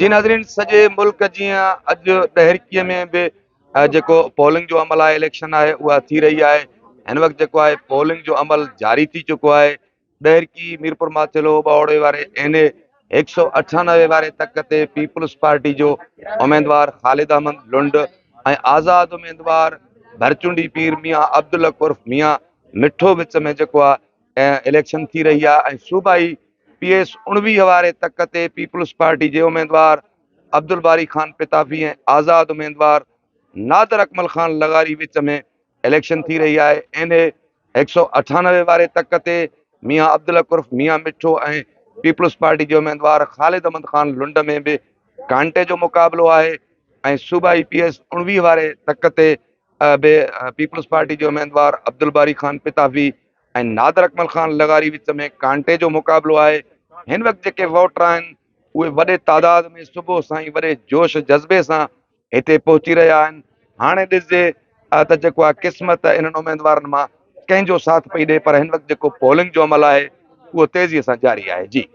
جي ناظرين سڄي ملڪ جيان اڄ ڏهرڪي ۾ به جيڪو پولنگ جو عمل آهي اليڪشن آهي اها ٿي رهي آهي هن وقت جيڪو آهي پولنگ جو عمل جاري ٿي چڪو آهي ڏهرڪي ميرپور ماٿيلو ٻاهوڙي واري اين اي 198 واري تڪ تي پيپلز پارٽي جو اميدوار خالد احمد لنڊ ۽ آزاد اميدوار ڀرچونڊي پير ميان عبدالحق عرف ميان مٺو وچ ۾ جيڪو آهي اليڪشن ٿي رهي آهي ۽ صوبائي پي ايس 19 واري تڪ تي پيپلز پارٽي جي اميدوار عبدالباري خان پتافي ۽ آزاد اميدوار نادر اڪمل خان لغاري وچ ۾ اليڪشن ٿي رهي آهي. اين اي 198 واري تڪ تي ميان عبدالحق عرف ميان مٺو ۽ پيپلز پارٽي جي اميدوار خالد احمد خان لنڊ ۾ به ڪانٽي جو مقابلو آهي ۽ صوبائي پي ايس 19 واري تڪ تي به پيپلز پارٽي جي اميدوار عبدالباري خان پتافي ۽ نادر اڪمل خان لغاري وچ ۾ ڪانٽي جو مقابلو آهي. هن وقت جيڪي ووٽر آهن اهي وڏي تعداد ۾ صبح سان ئي وڏي جوش جذبي سان هتي پهچي رهيا آهن. هاڻي ڏسجي ته جيڪو آهي قسمت انهن اميدوارن مان ڪنهن جو ساٿ پئي ڏئي پر هن وقت جيڪو پولنگ جو عمل آهي اهو تيزي سان جاري آهي. جي.